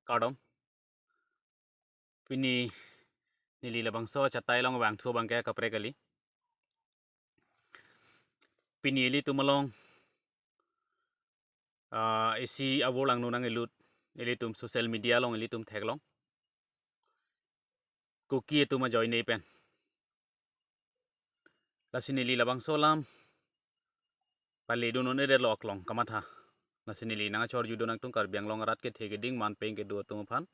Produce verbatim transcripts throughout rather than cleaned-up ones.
Kardom. Pini neli labangso achatai along vangthu abangke kaprek kali. Pini ilitum along, ah, isi avur langno nang-elut, ilitum social media along ilitum theklong, Kuki atum ajoine pen. Lasi neli labangso alam pali dun un-edetlo aklong kamatha. Lasi neli nangchorjudun nangtum Karbi Anglong arat kethe keding manpeng kedo atum aphan.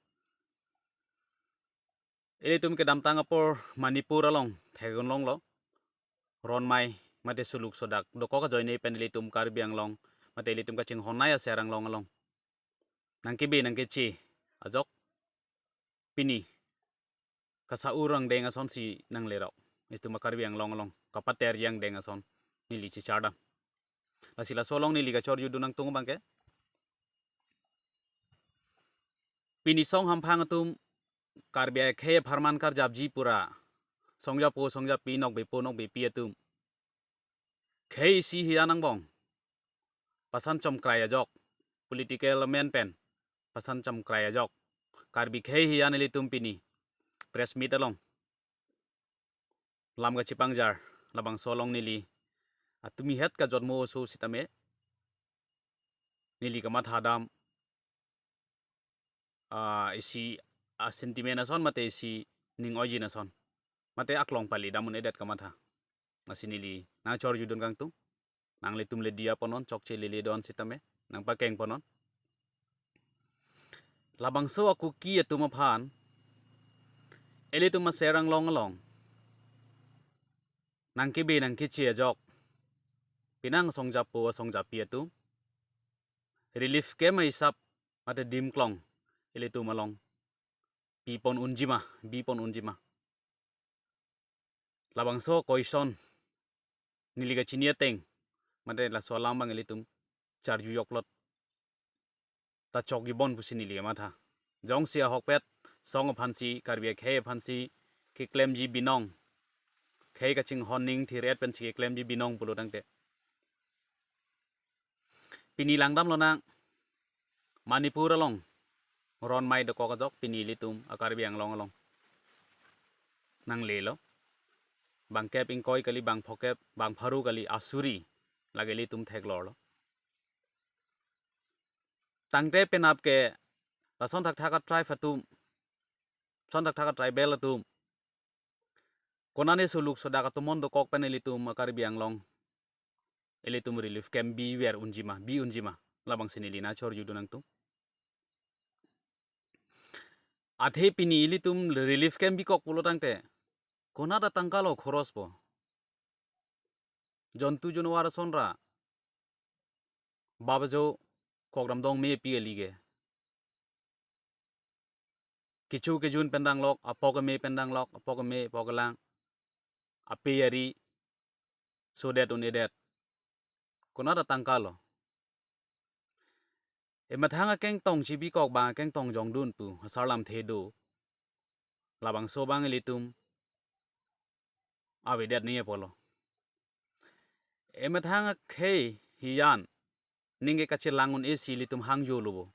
Ilitum kedamtang apor Manipur along theklonglo. Ronmai mate suluk sodak dokok ajoine pen ilitum Karbi Anglong mate ilitum kachinghon-nei aser anglong along nangkebe nangkeche ajok pini kasa-ur angdeng asonsi nanglerok. Itum a-Karbi Anglong along kapaterji angdeng ason neli chichardam. Lasi laso along neli kachorjudun nangtum abangke, pini song hamphang atum Karbi akhei apharman karjapji pura, songjapo songjapi, nokbepo nokbepi atum khei isi hijan angbong pasan chomkrai ajok, political amen pen pasan chomkrai ajok, Karbi khei hijan ilitum pini press meet along lam kachipangjar, labangso along neli atumi het kajotmo oso sitame neli kamathadam, ah, isi a-sentiment ason mate isi ning oijin ason mate aklong pali dam un-edet kamatha. Lasi neli nangchorjudun kangtung. Nanglitum le diya ponon, chokche lele don sitame nangpakeng ponon. Labangso a-Kuki atum aphan ilitum aser anglong along nangkebe nangkeche ajok, penang songjapo songjapi atum relief camp ahisap mate dimklong ilitum along pipon unjima, bipon unjima. Labangso question neli kachini ateng mate laso alam abang ilitum charju joklot ta chokji bon pusi neli kamatha. Jongsi ahokpet song aphansi, Karbi akhei aphansi keklemji binong, khei kachinghon ning thir-et pensi keklemji binong pulo tangte, pini langdamlonang Manipur along ronmai dokok ajok pini ilitum a-Karbi Anglong along nanglelo. Bangkep ingkoi kali, bangphokep, bangpharo kali, asuri lake ilitum theklorlo. Tangte penap ke lason thakthak a-tribe atum, son thakthak a-tribal atum konane suluk sodak atomon dokok pen ilitum a-Karbi Anglong ilitum relief camp biver unjima, bi unjima, labangsi neli nangchorjudun nangtum. Athe pini ilitum relief camp bikok pulo tangte konat atangkalo khorospo? Jontu jonwar asonra babajo kokramdong mepi alige, kecho kejun pen danglok, apok ame pen danglok, apok ame apok alang, ape ari sodet un-edet, konat atangkalo? Emethang akengtong chibikok abang akengtong jongdun pu asarlamthe do. Labangso abang ilitum avedet ni apotlo. Emethang akhei hijan ningke kachelang un-esi ilitum hangjolobo.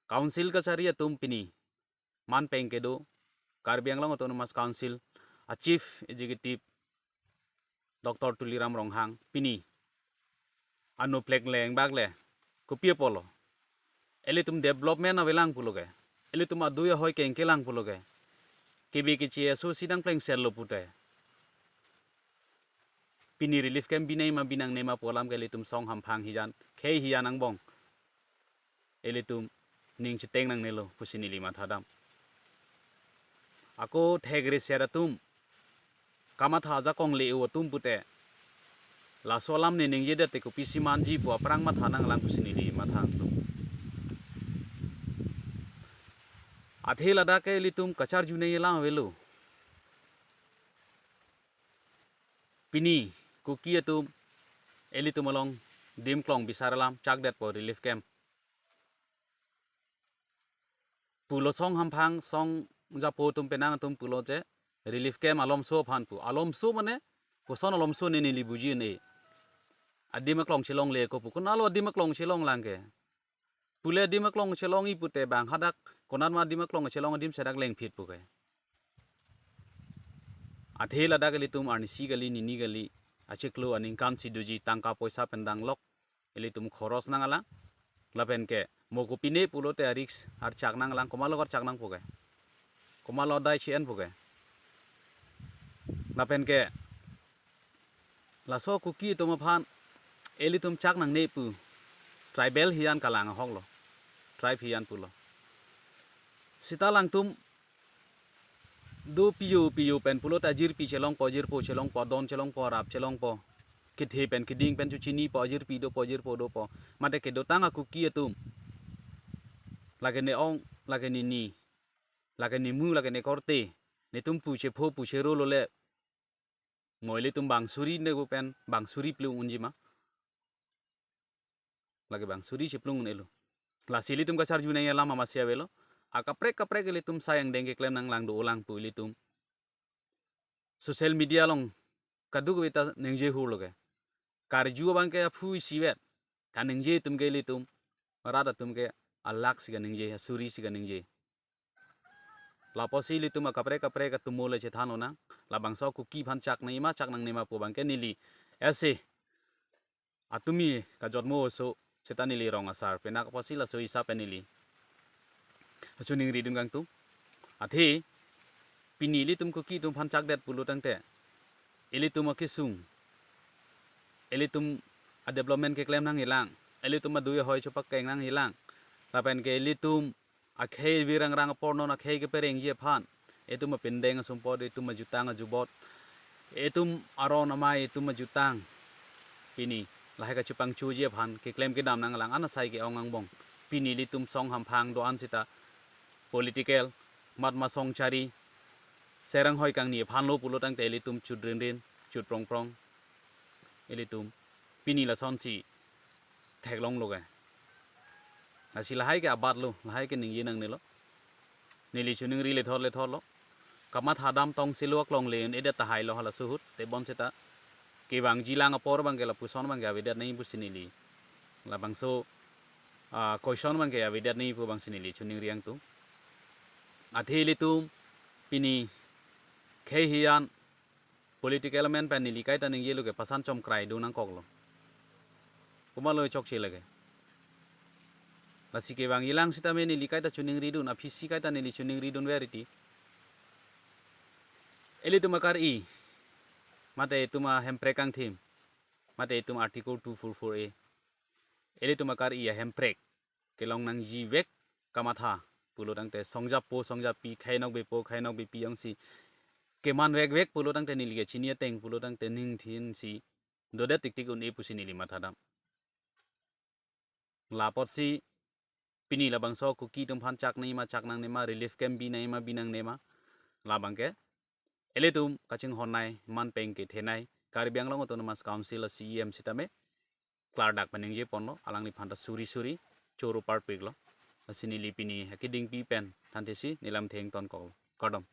Council kachari atum pini manpeng kedo, Karbi Anglong Autonomous Council a-Chief Executive Doctor Tuliram Ronghang pini ano plek leng bak le kopi apotlo? Ilitum development avelang pulo ke, ilitum adui ahoi kengkelang pulo ke, kebe keche aso si nangplengsetlo pute pini relief camp binei ma binangne ma pu alam ke ilitum song hamphang hijan, khei hijan angbong ilitum ning chiteng nangnelo pusi neli mathadam. Ako thekre ser atum, kamatha ajakong le-o atum pute laso alam ne ningjedet te kopisi manji pu aphrang matha nanglang pusi neli matha atum. Athe ladak ke ilitum kacharjune alam avelo. Pini Kuki atum ilitum along dimklong bisar alam chakdetpo relief camp pulo, song hamphang song japo atum penang atum pulo je relief camp alomso aphan pu. Alomso mane koson alomso ne neli buji un-e. Adim aklong chelongle ko pu. Konatlo adim aklong chelonglang ke? Pule adim aklong chelongji pute bang hadak konat ma adim aklong chelong adim si dak lengphit pu ke. Athe ladak ilitum arnisi kali nini kali achiklo aningkan si doji tangka poisa pen danglok ilitum khoros nanglang. Lapen ke mo kopine pulote a-risk archak nanglang, komatlo archak nangpo ke. Komatlo dai chi-en po ke. Lapen ke laso Kuki atum aphan ilitum chak nangne pu tribal hiyan kalang ahoklo. Tribe hiyan pulo. Sita alangtum do piyo piyo pen pulote ajirpi chelongpo, ajirpo chelongpo, adon chelongpo, arap chelongpo. Kethe pen keding pen chuchinipo, ajirpi dopo, ajirpo dopo. Mate kedotang a-Kuki atum, lake ne-ong, lake nini, lake nemu, lake ne korte, netum pu chepho pu chero lole. Mo ilitum bang suri ne gu pen bang suri plung unji ma. Lake bang suri cheplung un-elo. Lasi ilitum kacharju nangji alam amatsi avelo. Akaprek kaprek ilitum sai angdeng keklem nanglang do-olang pu ilitum social media along kadokave ta ningje hurlo ke. Karju abang ke aphu isivet. Kaningje atum ke ilitum, rat atum ke alak si kaningje, asuri si kaningje. Lapusi ilitum akaprek kaprek atumo le chethan lonang. Labangso Kuki aphan chak nangjima, chak nangnema pu abang ke neli ese atumi kajotmo oso seta neli rong asar penak apotsi laso isi pen neli kachiningri dun kangtung. Athe pini ilitum Kuki atum aphan chakdet pulo tangte, ilitum akesung, ilitum a-development keklem nangjilang, ilitum adui ahoi chepakeng nangjilang, lapen ke ilitum akhei virang rang apor non akhei keperengji aphan, itum apindeng asumpot, itum ajutang ajubot, itum aron amei, itum ajutang, pini lahai kachepangchuji aphan keklem kedam nanglang, an asai ke-ong angbong. Pini ilitum song hamphang do-an seta political mat masong chari serang hoi kangni aphan lo pulo tangte ilitum chut rinrin, chut prongprong, ilitum pini lasonsi theklonglo ke. Lasi lahai ke abatlo, lahai ke ningje nangnelo. Neli chiningri lethot lethotlo. Kamatha dam tong silo aklong le un-edet tahai lo halaso ahut, tebon seta kevangjilang apor abang ke lapuson abang ke avedet nangji pusi neli, labangso ah, question abang ke avedet nangji pu abangsi neli chiningri kangtung. Athe ilitum pini khei hiyan political amen pen neli kaita ningjelo ke pasan chomkrai do nangkoklo. Komatlo chokche lake. Lasi kevangjilang sitame neli kaita chiningri dun, aphisi kaita neli chiningri dun veriti. Ilitum akari, mate itum ahemprek kangthim, mate itum Article two four four A, ilitum akari ahemprek kelong nangjivek kamatha pulo tangte, songjapo songjapi, khainok bepo khainok bepi jongsi keman vekvek pulo tangte, neli kachini ateng pulo tangte ningthin si dodet tiktik un-e pusi neli mathadam. Lapotsi pini labangso Kuki atum aphan chak nangjima chak nangnema, relief camp bi nangjima bi nangnema, labang ke ilitum kachinghonnei, man peng kethenei Karbi Anglong Autonomous Council a-C E M sitame klardak pen ningje ponlo, alangliphan ta suri suri choro parpiklo. Lasi neli pini akedingpi pen thanthesi neli lamthe ingtonkoklo. Kardom.